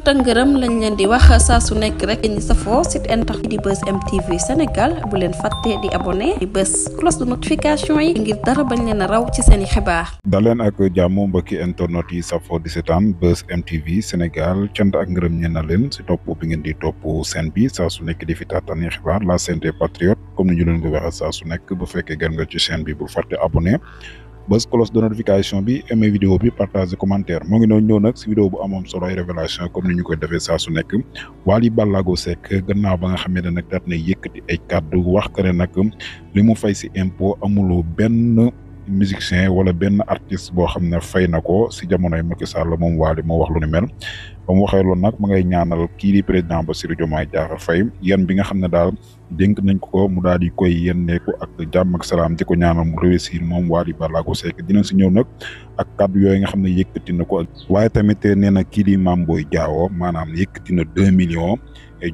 cant ak ngërëm lañ leen di wax saa su nekk rek ñi safoo site internet di Buzz M TV Sénégal bu leen fàtte di abonné di bës cloche de notification yi ngir dara bañ leen a raw ci seeni xibaar. daleen ak jàmm mbokki internet yi safoo di seetaan Buzz M TV Sénégal cant ak ngërëm ñeen na leen si topp bi ngeen di topp seen bi saa su nekk di fi taataani xibaar la chaîne des patriotes comme ni ñu leen ko waxee saa su nekk bu fekkee gan nga ci chaîne bi bu fàtte abonné bës cloche de notification bi aimé vidéo bi partager commentaire moo ngi noonu ñëw nag si vidéo bu amoon solo ay révélation comme ni ñu koy defee saa su nekk Wally Ballago Seck gannaaw ba nga xam ne nag daat na yëkkati ay kàddu wax que ne nag li mu fay si impôt amuloo benn musicien wala benn artiste boo xam ne fay na ko si jamonoy Macky Sall moom Wally moo wax lu ni mel ba mu waxee loolu nag ma ngay ñaanal kii di président Bassirou Diomaye Diakhar Faye yan bi nga xam ne daal dénk nañ ko mu daal di koy yenneeku ak jàmm ak salaam di ko ñaanal mu réussir moom Wally Ballago Seck dina si ñëw nag ak kàddu yooyu nga xam ne yëkkati na ko waaye tamit nee na kii di Mame Boye Diao maanaam yëkkati na 2 millions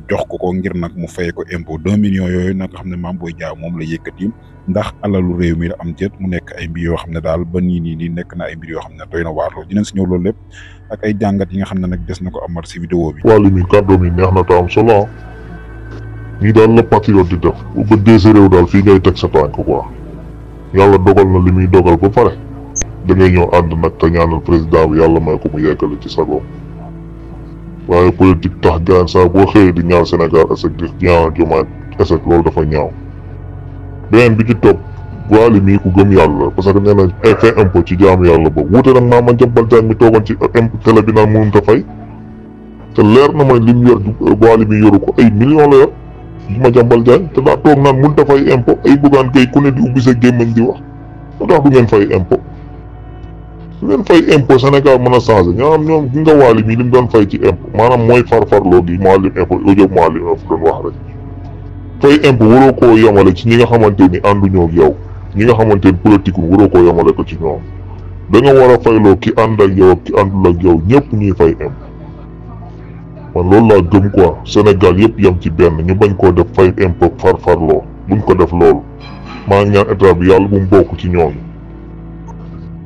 jox ko ngir nag mu fay ko impôt 2 millions yooyu nag nga xam ne Mame Boye Diao moom la yëkkati ndax alalu réew mi la am jët mu nekk ay mbir yoo xam ne daal ba nii nekk na ay mbir yoo xam ne doy na waar lool dinañ si ñëw loolu lépp ak ay jàngat yi nga xam ne nag des na ko amal si vidéo bi. Wally mi kàddoom yi neex na te am solo nii daal la patriote di def bu bëggee sa réew daal fii ngay teg sa tànk quoi yàlla dogal na li muy dogal ba pare da ngay ñëw ànd nag te ñaanal président bi yàlla may ko mu yeggale ci sagoom waaye politique tax gaan saa boo xëyee di ñaaw Sénégal asek di ñaawal Diomaye asek loolu dafa ñaaw. beneen bi ci topp Wally mii ku gëm yàlla parce que nee na ay fay impôt ci jaamu yàlla boobu wuute nag Mame Madiambal Diagne mi toogoon ci impôt télé bi naan mënut a fay te leer na ma li mu yor Wally mi yoru ko ay millions la yor Madiambal Diagne te daa toog naan mënut a fay impôt ay Bougane Gueye ku ne di ubbi sa gémmañ di wax moo tax du ngeen fay impôt du ngeen fay impôt Sénégal mën a changé ñoom gi nga Wally mii li mu doon fay ci impôt maanaam mooy farfarloo gi Mouhalim info audio Mouhalim info doon wax rek fay impôt waroo koo yemale ci ñi nga xamante ni ànduñoo ak yow ñi nga xamante ni politique waroo koo yemale ko ci ñoom da nga war a fayloo ki ànd ak yow ak ki àndul ak yow ñëpp ñuy fay impôt man loolu laa gëm quoi Sénégal yëpp yem ci benn ñu bañ koo def fay impôt farfarloo buñ ko def loolu maa ngi ñaan état bi yàlla bu mu bokk ci ñoom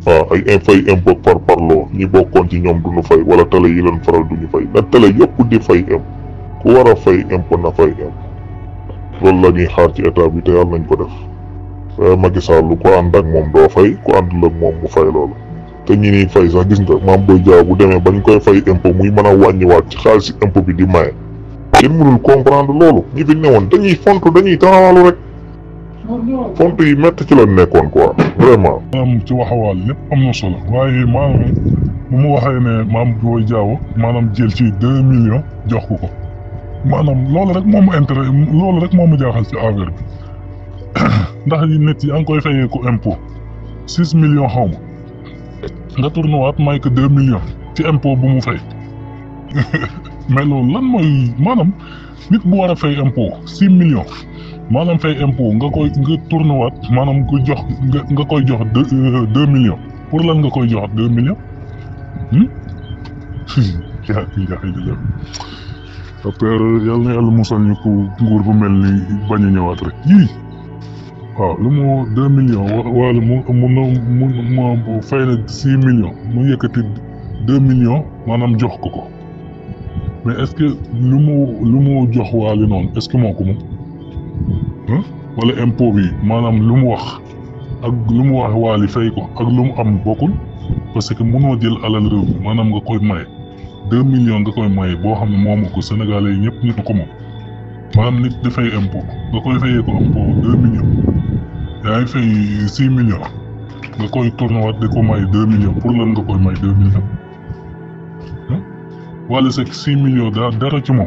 waaw ay fay impôt farfarloo ñi bokkoon ci ñoom duñu fay wala télé yi leen faral duñu fay na télé yëpp di fay impôt ku war a fay impôt na fay impôt loolu la ñuy xaar ci état bi te yàlla nañ ko def Macky Sall ku ànd ak moom doo fay ku àndul ak moom mu fay loolu te ñi niy fay sax gis nga Mame Boye Diao bu demee bañ koy fay impôt muy mën a wàññiwaat ci xaalis impôt bi di maye kenn mënul comprendre loolu ñi fi newoon dañuy font dañuy taxawalu rek font yi métti ci la nekkoon quoi vraiment. maanaam ci waxawaal lépp am na solo waaye maanaam bu mu waxee ne Mame Boye Diao maanaam jël ci 2 millions jox ko maanaam loolu rek moom intérêt loolu rek moom mu jaaxal ci affaire bi ndax nit yi a ngi koy fayee ko impôt 6 millions xaw ma nga tourné waat may ko 2 millions ci impôt bu mu fay mais loolu lan mooy maanaam nit bu war a fay impôt 6 millions maanaam fay impôt nga tourné waat maanaam nga koy jox 2 millions pour lan nga koy jox 2 millions. après yal na yàlla musal ñu ko nguur bu mel ni bañ a ñëwaat rek yii waaw lu mu 2 millions wala mu fay na 6 millions mu yëkkati 2 millions maanaam jox ko mais est-ce que lu mu jox Wally noonu est-ce que moo ko moom wala impôt bi maanaam lu mu wax ak lu mu wax Wally fay ko ak lu mu am bokkul parce que mënoo jël alal réew mi maanaam nga koy maye 2 millions nga koy maye boo xam ne moomu ko Sénégalais yi ñëpp ñu ko moom maanaam nit di fay impôt nga koy fayee ko impôt 2 millions yaa ngi fay 6 millions nga koy tourné waat di ko may 2 millions pour lan nga koy may 2 millions Wally Seck 6 millions dara ci moom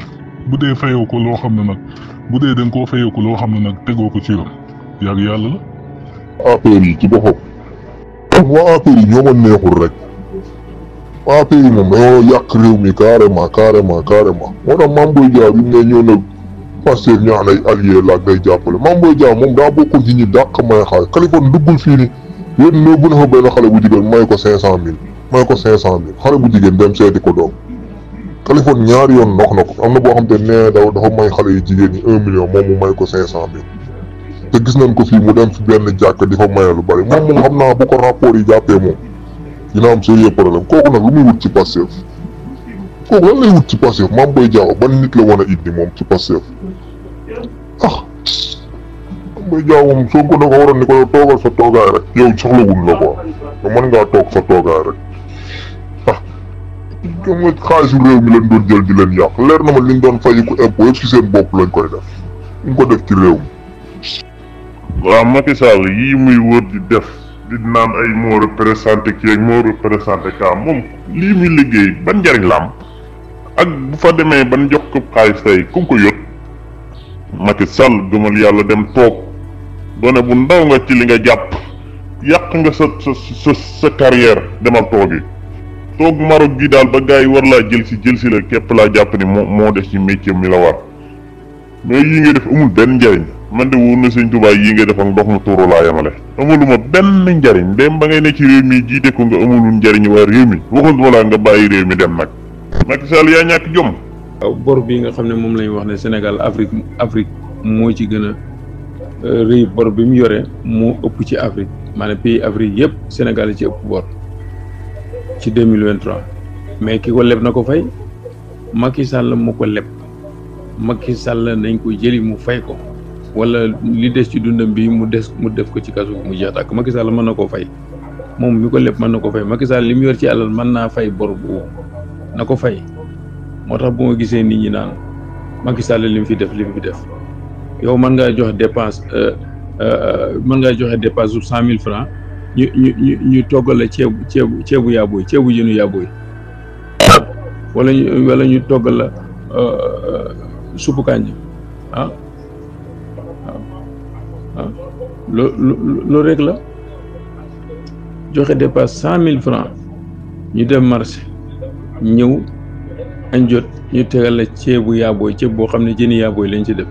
bu dee fayoo ko loo xam ne nag bu dee da nga koo fayoo ko loo xam ne nag tegoo ko ci yoon yàgg yàlla la. affaire yi ci boppam waa affaire yi ñoo ma neexul rek. waa pays moom dañoo yàq réew mi carrément moo tax Mame Boye Diao bi mu ne ñëw na Pastef ñaan ay allié laak day jàppale Mame Boye Diao moom daa bokkoon ci ñi dàq may xaalis Kaliphone duggul fii ni yéen ne bu na fa benn xale bu jigéen may ko 500 000 xale bu jigéen dem seeti ko doom Kaliphone ñaari yoon nox na ko am na boo xam te nee dafa may xale yu jigéen ñi 1 million moom mu may ko 500 000 te gis nañ ko fii mu dem fi benn jàkk di fa maye lu bari moom xam naa bu ko rapport yi jàppee moom dina am sérieux problème kooku nag lu muy wut ci Pastef kooku lan lay wut ci Pastef Mame Boye Diao ban nit la wan a indi moom ci Pastef Mame Boye Diao moom Sonko da ko waroon ni ko yow toogal sa toogaay rek yow soxlawul la quoi te mën ngaa toog sa toogaay rek comme xaalisu réew mi lañ doon jël di leen yàq leer na ma liñ doon fayi ko impôt yëpp ci seen bopp lañ koy def ñu ko def ci réew mi. waaw Macky Sall yii muy wër di def di naan ay moo représenté kii ak moo représenté kaa moom lii muy liggéey ban njariñ la am ak bu fa demee ban jox ko xaalis tey ku ko yot Macky Sall gëmal yàlla dem toog doone bu ndaw nga ci li nga jàpp yàq nga sa carrière demal toogi toog Maroc gi daal ba gars yi war laa jël si la képp laa jàpp ni moo def ci métier mi la war mais yii nga def amul benn njariñ man de wóor na Sëñ Tuubaa yii nga def ak ndox mu tuuru laa yemale amuluma benn njariñ dem ba ngay ne ci réew mi jiite ko nga amulul njariñ waa réew mi waxul wala nga bàyyi réew mi dem nag Macky Sall yaa ñàkk jom. waaw bor bi nga xam ne moom lañu wax ne Sénégal Afrique moo ci gën a rëy bor bi mu yore moo ëpp ci Afrique maanaam pays Afrique yëpp Sénégal ci ëpp bor ci 2023 mais ki ko leb na ko fay Macky Sall moo ko leb Macky Sall nañ ko jëli mu fay ko wala li des ci dundam bi mu def ko ci kaso mu jeex tàkk Macky Sall mën na koo fay moom mi ko leb mën na ko fay Macky Sall li mu yor ci alal mën naa fay bor boobu na ko fay moo tax bu ma gisee nit ñi naan Macky Sall li mu fi def yow mën ngaa joxe dépense mën ngaa joxe dépense su 100 000 francs ñu toggal la ceebu yaabooy ceebu jënu yaabooy wala ñu toggal la suppu kànja loolu rek la joxe dépasse 100 000 francs ñu dem marché ñëw añ jot ñu tegal la ceebu yaabooy ceeb boo xam ne jëni yaabooy lañ ci def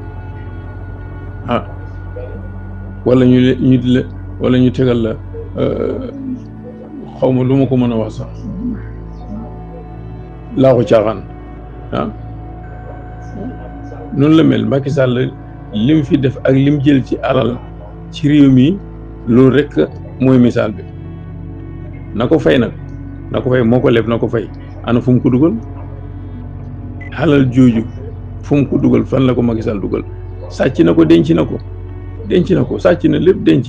wala ñu tegal la xaw ma lu ma ko mën a wax sax laaxu caaxaan noonu la mel Macky Sall lim fi def ak lim jël ci alal ci réew mi loolu rek mooy misaal bi na ko fay nag na ko fay moo ko leb na ko fay ana fu mu ko dugal alal jooju fu mu ko dugal fan la ko Macky Sall dugal sàcc na ko denc na ko sàcc na lépp denc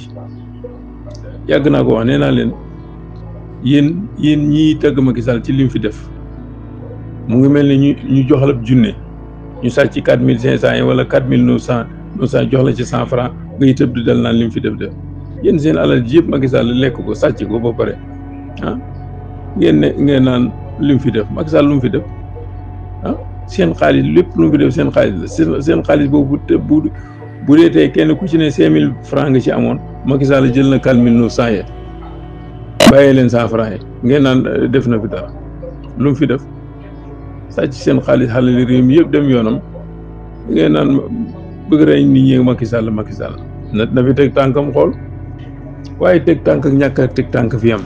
yàgg naa ko wax nee naa leen yéen ñii tagg Macky Sall ci lim fi def mu ngi mel ni ñu jox la junne ñu sàcc 4500 yi wala 4900 jox la ci 100 francs ngay tëb di dal naan lim fi def yéen seen alal ji yëpp Macky Sall lekk ko sàcc ko ba pare ngeen naan lim fi def Macky Sall lu mu fi def seen xaalis lépp lu mu fi def seen xaalis la seen xaalis boobu bu dee tey kenn ku ci ne 5000 francs nga ci amoon Macky Sall jël na 4900 yi bàyyee leen 100 francs yi ngeen naan def na fi dara lu mu fi def sàcc seen xaalis xalali réew mi yëpp dem yoonam ngeen naan bëgg rey nit ñi Macky Sall na fi teg tànkam xool waaye teg tànk ak ñàkk a teg tànk fi am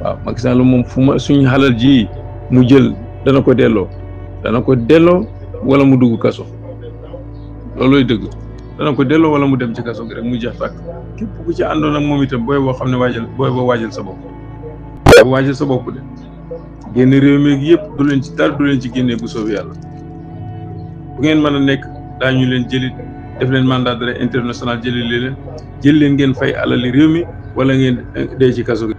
waaw Macky Sall moom fu ma suñu xalal ji mu jël dana ko delloo wala mu dugg kaso loolooy dëgg dana ko delloo wala mu dem ci kaso gi rek mu jeex tàkk képp ku ci àndoon ak moom itam booy boo xam ne waajal sa bopp de génn réew mi yëpp du leen ci dara du leen ci génnee bu soobee yàlla bu ngeen mën a nekk daañu leen jëlit def leen mandat d'arrêt international jël leen ngeen fay alali réew mi wala ngeen dee ci kaso gi